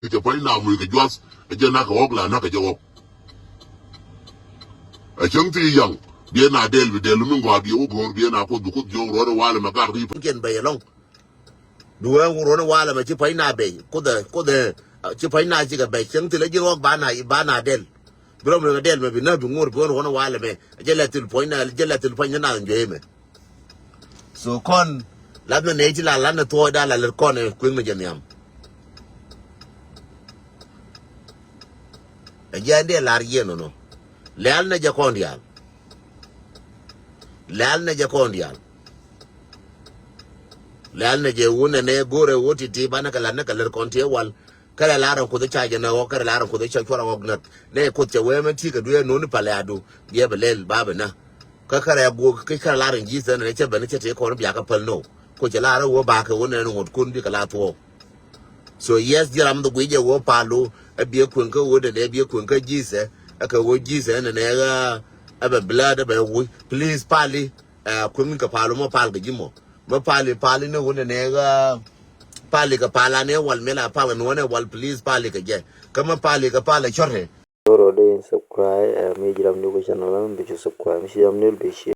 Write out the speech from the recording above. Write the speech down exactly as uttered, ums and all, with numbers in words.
Cɛ pa̱ny na muc kɛ juath ɛ jɛ nak kɛ ɣɔk la nak kɛ jɛ ɣɔk. Ɛ cäŋ ti yaŋ biɛ na dɛl bi dɛl mi ŋɔak biɛ wä go̱o̱r biɛ na kuoth bi kuoth jiɔk ruɔ̱n walɛ mɛ gak ri. Kiɛn bɛy ɛlɔŋ. Bi wee ŋuur wä ni walɛ mɛ ci pa̱ny na bɛy kuoth ɛ kuoth ɛ ci pa̱ny na cikɛ bɛy cäŋ ti lɛ ji̱ ɣɔk ba na ba na dɛl. Bi rɔm rɛ dɛl mɛ bi na bi ŋuur bi wä ni walɛ mɛ ɛ jɛ lɛ thil pa̱ny na jɛ lɛ thil pa̱ny ni na juey mɛ. So kɔn lat ni nɛy ti la lat ni thuɔɔcda la lät kɔn ɛ kueŋ ni jɛ nhiam. Ɛ jiɛn dee lar yieen nɔnɔ. Lɛ̈ɛ̈l nɛ jɛ kɔn diaal. Lɛ̈ɛ̈l nɛ jɛ kɔn diaal. Lɛ̈ɛ̈l nɛ jɛ wun nɛ nɛ go̱rɛ wä ti̱ti̱ banɛ kɛ lat nɛ kɛ lät kɔn ti wal. Kärɛ lar in kuoth ca jɛ nɛ ɣɔk kärɛ lar in kuoth ca cuɔr ɣɔk näk nɛ kuoth cɛ wee mɛ ti kɛ duee noni palɛ adu biɛ bɛ lɛl ba bɛ na. Kä kärɛ guɔ kä kärɛ lar in ji̱th ɛn cɛ bɛn cɛ tëë kɔn biakä päl no. Ko cɛ lar wä bakɛ wä nɛn ŋot kun bikɛ la thuɔɔk. So yes ji̱ ram dhi guic jɛ wä palu ɛ biɛ kueŋ kä wä dɛdɛ biɛ kueŋ kä ji̱th ɛ ɛ kɛ wä ji̱th ɛ nɛnɛ ɣä ɛ bɛ blood ɛ bɛ wuc please pali. Ɛ kueŋ kɛ palu mɔ pal kɛ ji̱ mɔ. Mɛ pali pali ni wä nɛnɛ ɣä pali kɛ pala ni wal mi la pal kɛ nuɔnɛ wal please pali kɛ jɛ. Kä mɛ pali kɛ pal ɛ cɔrɛ. Goro de in subscribe ɛ mi jiram ni ku channel am bi ci subscribe mi ci jam ni bi ci.